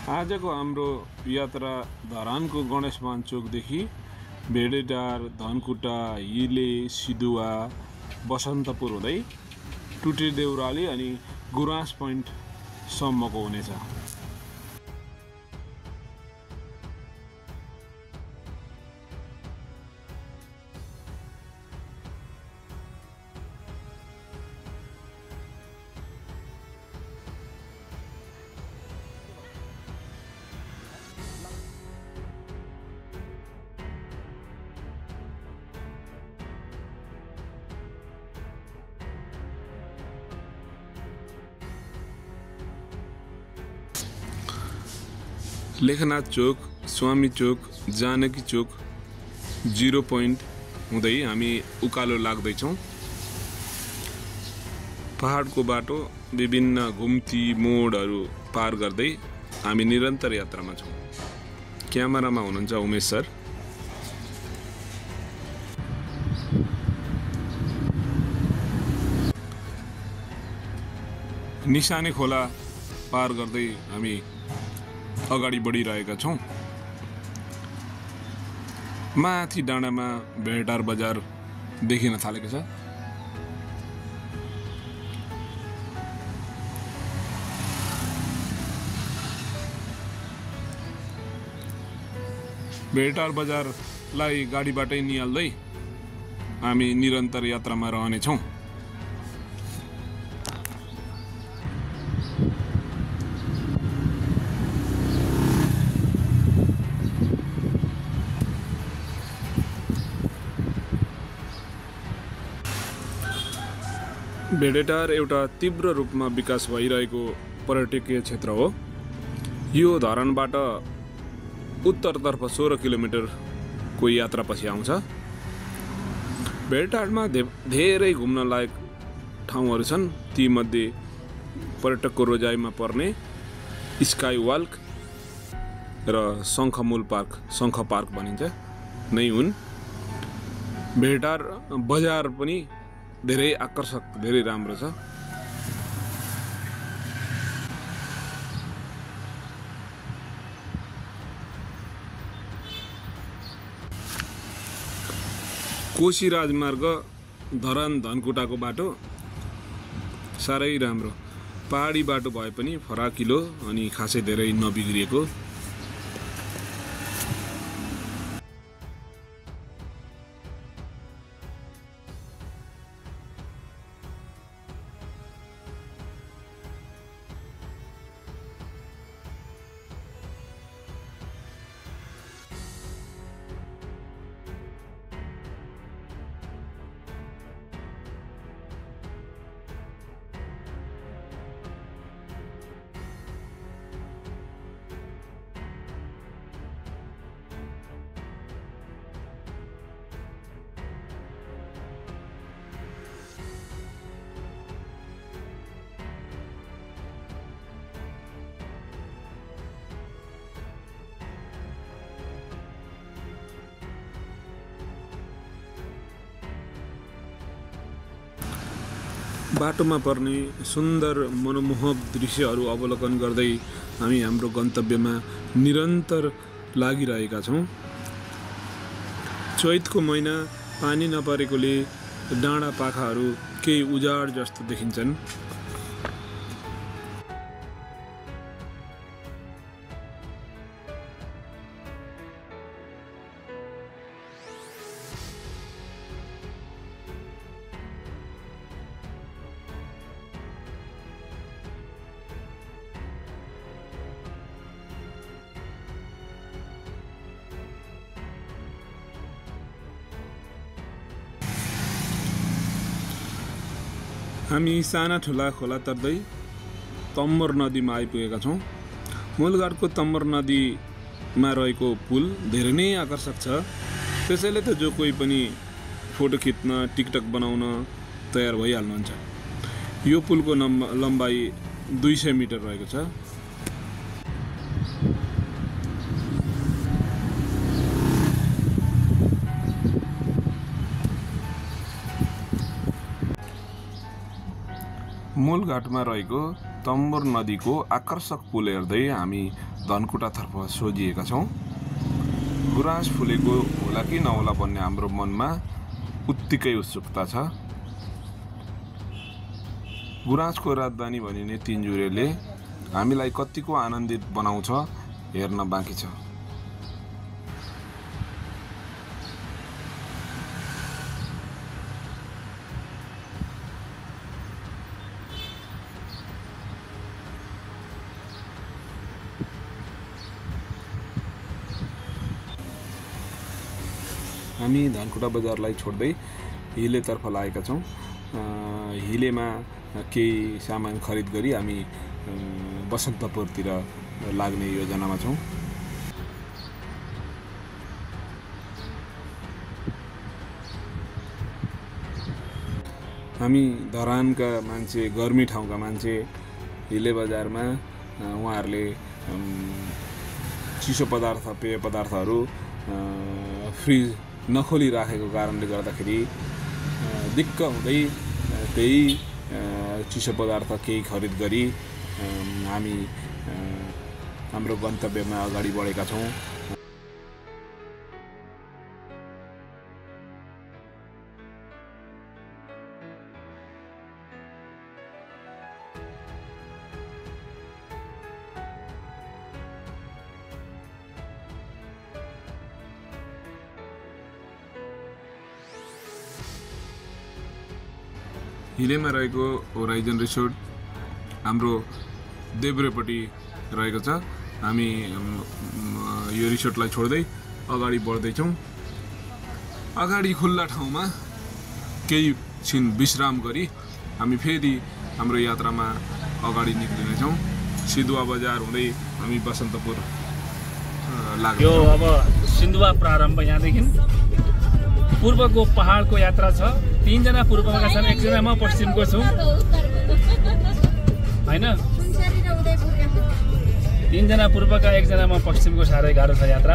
आजको हाम्रो यात्रा धरानको गणेशमान चोकदेखि भेडेटार, धनकुटा, हिले, सिधुवा, बसन्तपुर हुँदै टुटे देउराली अनि गुराँस पोइन्टसम्मको हुनेछ। लेखनाथ चोक, स्वामी चोक, जानकी चोक, 0 पोइन्ट हुँदै हामी उकालो लाग्दैछौँ। पहाडको बाटो विभिन्न घुम्ती मोडहरू पार गर्दै हामी निरन्तर यात्रामा छौँ। क्यामेरामा हुनुहुन्छ उमेश सर। निशाने खोला पार गर्दै हामी अगाडि बढिरहेका छौँ। माथि डाँडामा भेडेटार बजार देखिन थालेको छ। भेडेटार बजारलाई गाडीबाटै निहाल्दै हामी निरन्तर यात्रामा रहनेछौँ। भेडेटार एउटा तीव्र रूपमा विकास भइरहेको पर्यटकीय क्षेत्र हो। यो धरानबाट उत्तरतर्फ 16 किलोमिटरको यात्रापछि आउँछ। भेडेटारमा धेरै घुम्न लायक ठाउँहरू छन्। तीमध्ये पर्यटकको रोजाइमा पर्ने स्काई वाल्क र शङ्खमूल पार्क, शङ्ख पार्क भनिन्छ नै हुन्। भेडेटार बजार पनि धेरै आकर्षक, धेरै राम्रो छ। कोशी राजमार्ग धरान धनकुटाको बाटो साह्रै राम्रो। पहाडी बाटो भए पनि फराकिलो अनि खासै धेरै नबिग्रिएको। बाटोमा पर्ने सुन्दर मनमोहक दृश्यहरू अवलोकन गर्दै हामी हाम्रो गन्तव्यमा निरन्तर लागिरहेका छौँ। चैतको महिना पानी नपरेकोले डाँडा पाखाहरू केही उजाड जस्तो देखिन्छन्। हामी साना ठुला खोला तर्दै तम्मर नदीमा आइपुगेका छौँ। मूलघाटको तम्मर नदीमा रहेको पुल धेरै नै आकर्षक छ। त्यसैले त जो कोही पनि फोटो खिच्न, टिकटक बनाउन तयार भइहाल्नुहुन्छ। यो पुलको लम्बाइ 200 मिटर रहेको छ। मूलघाटमा रहेको तम्बुर नदीको आकर्षक पुल हेर्दै हामी धनकुटातर्फ सोझिएका छौँ। गुराँस फुलेको होला कि नहोला भन्ने हाम्रो मनमा उत्तिकै उत्सुकता छ। गुराँसको राजधानी भनिने तिनजुरेले हामीलाई कतिको आनन्दित बनाउँछ हेर्न बाँकी छ। हामी धनकुटा बजारलाई छोड्दै हिलेतर्फ लागेका छौँ। हिलेमा केही सामान खरिद गरी हामी बसन्तपुरतिर लाग्ने योजनामा छौँ। हामी धरानका मान्छे, गर्मी ठाउँका मान्छे हिले बजारमा उहाँहरूले चिसो पदार्थ, पेय पदार्थहरू फ्रिज नखोली राखेको कारणले गर्दाखेरि दिक्क हुँदै त्यही चिसो पदार्थ केही खरिद गरी हामी हाम्रो गन्तव्यमा अगाडि बढेका छौँ। हिलेमा रहेको होराइजन रिसोर्ट हाम्रो देब्रेपट्टि रहेको छ। हामी यो रिसोर्टलाई छोड्दै अगाडि बढ्दैछौँ। अगाडि खुल्ला ठाउँमा केही छिन विश्राम गरी हामी फेरि हाम्रो यात्रामा अगाडि निक्लिनेछौँ। सिधुवा बजार हुँदै हामी बसन्तपुर लाग्यो। यो अब सिन्धुवा प्रारम्भ यहाँदेखि पूर्वको पहाडको यात्रा छ। 3 जना पूर्वका छन्, 1 जना म पश्चिमको छु हैन। 3 जना पूर्वका, 1 जना म पश्चिमको। साह्रै गाह्रो छ यात्रा।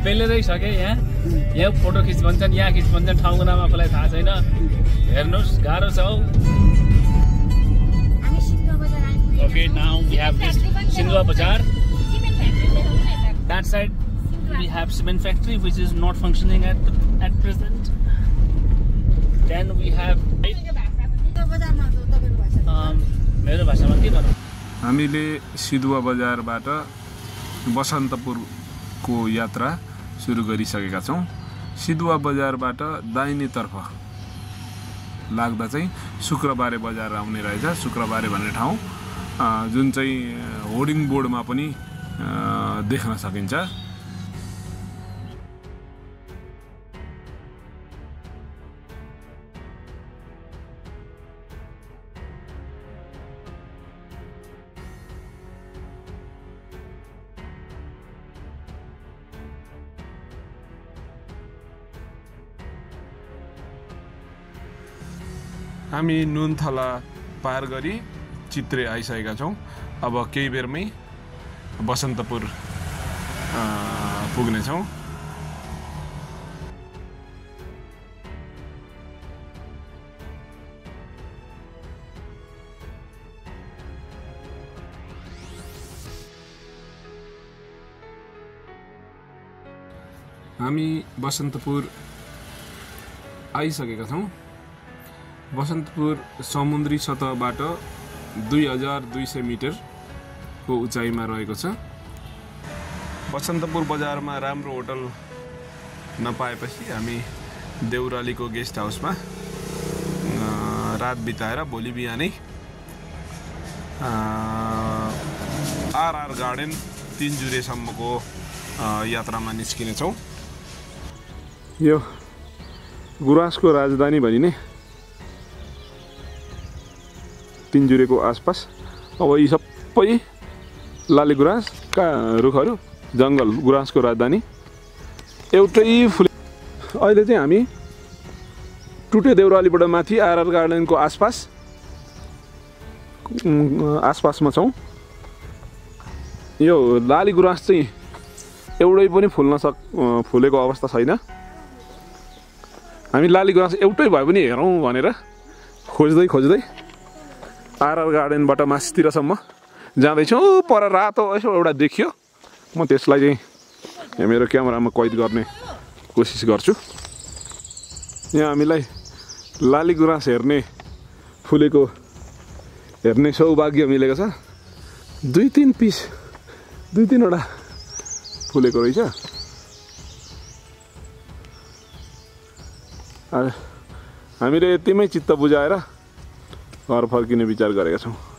पेलेरै सके। यहाँ फोटो खिच भन्छन्, यहाँ खिच भन्छन्, ठाउँको नाम आफूलाई थाहा छैन। हेर्नुहोस्, गाह्रो छ हौ। Okay, now we have this Sindhua Bazaar. That side we have cement factory which is not functioning at present. Then we have मेरो भाषामा के भनौँ, हामीले सिधुवा बजारबाट बसन्तपुरको यात्रा सुरु गरिसकेका छौँ। सिधुवा बजारबाट दाहिनेतर्फ लाग्दा चाहिँ शुक्रबारे बजार आउने रहेछ। शुक्रबारे भन्ने ठाउँ जुन चाहिँ होर्डिङ बोर्डमा पनि देख्न सकिन्छ। हामी नुनथला पार गरी चित्रे आइसकेका छौँ। अब केही बेरमै बसन्तपुर पुग्नेछौँ। हामी बसन्तपुर आइसकेका छौँ। बसन्तपुर समुद्री सतहबाट 2200 मिटरको उचाइमा रहेको छ। बसन्तपुर बजारमा राम्रो होटल नपाएपछि हामी देउरालीको गेस्ट हाउसमा रात बिताएर भोलि बिहानै आरआर गार्डन तिनजुरेसम्मको यात्रामा निस्किनेछौँ। यो गुराँसको राजधानी भनिने तिनजुरेको आसपास अब यी सबै लाली गुराँसका रुखहरू, जङ्गल, गुराँसको राजधानी एउटै फुले। अहिले चाहिँ हामी टुटे देउरालीबाट माथि आरआर गार्डनको आसपासमा छौँ। यो लाली गुराँस चाहिँ एउटै पनि फुलेको अवस्था छैन। हामी लाली गुराँस एउटै भए पनि हेरौँ भनेर खोज्दै खोज्दै आरआर गार्डनबाट मास्तिरसम्म जाँदैछौँ। पर रातो यसो एउटा देखियो, म त्यसलाई चाहिँ यहाँ मेरो क्यामेरामा कैद गर्ने कोसिस गर्छु। यहाँ हामीलाई लाली गुराँस हेर्ने सौभाग्य मिलेको छ। 2-3वटा फुलेको रहेछ। हामीले यतिमै चित्त बुझाएर घर फर्किने विचार गरेका छौँ।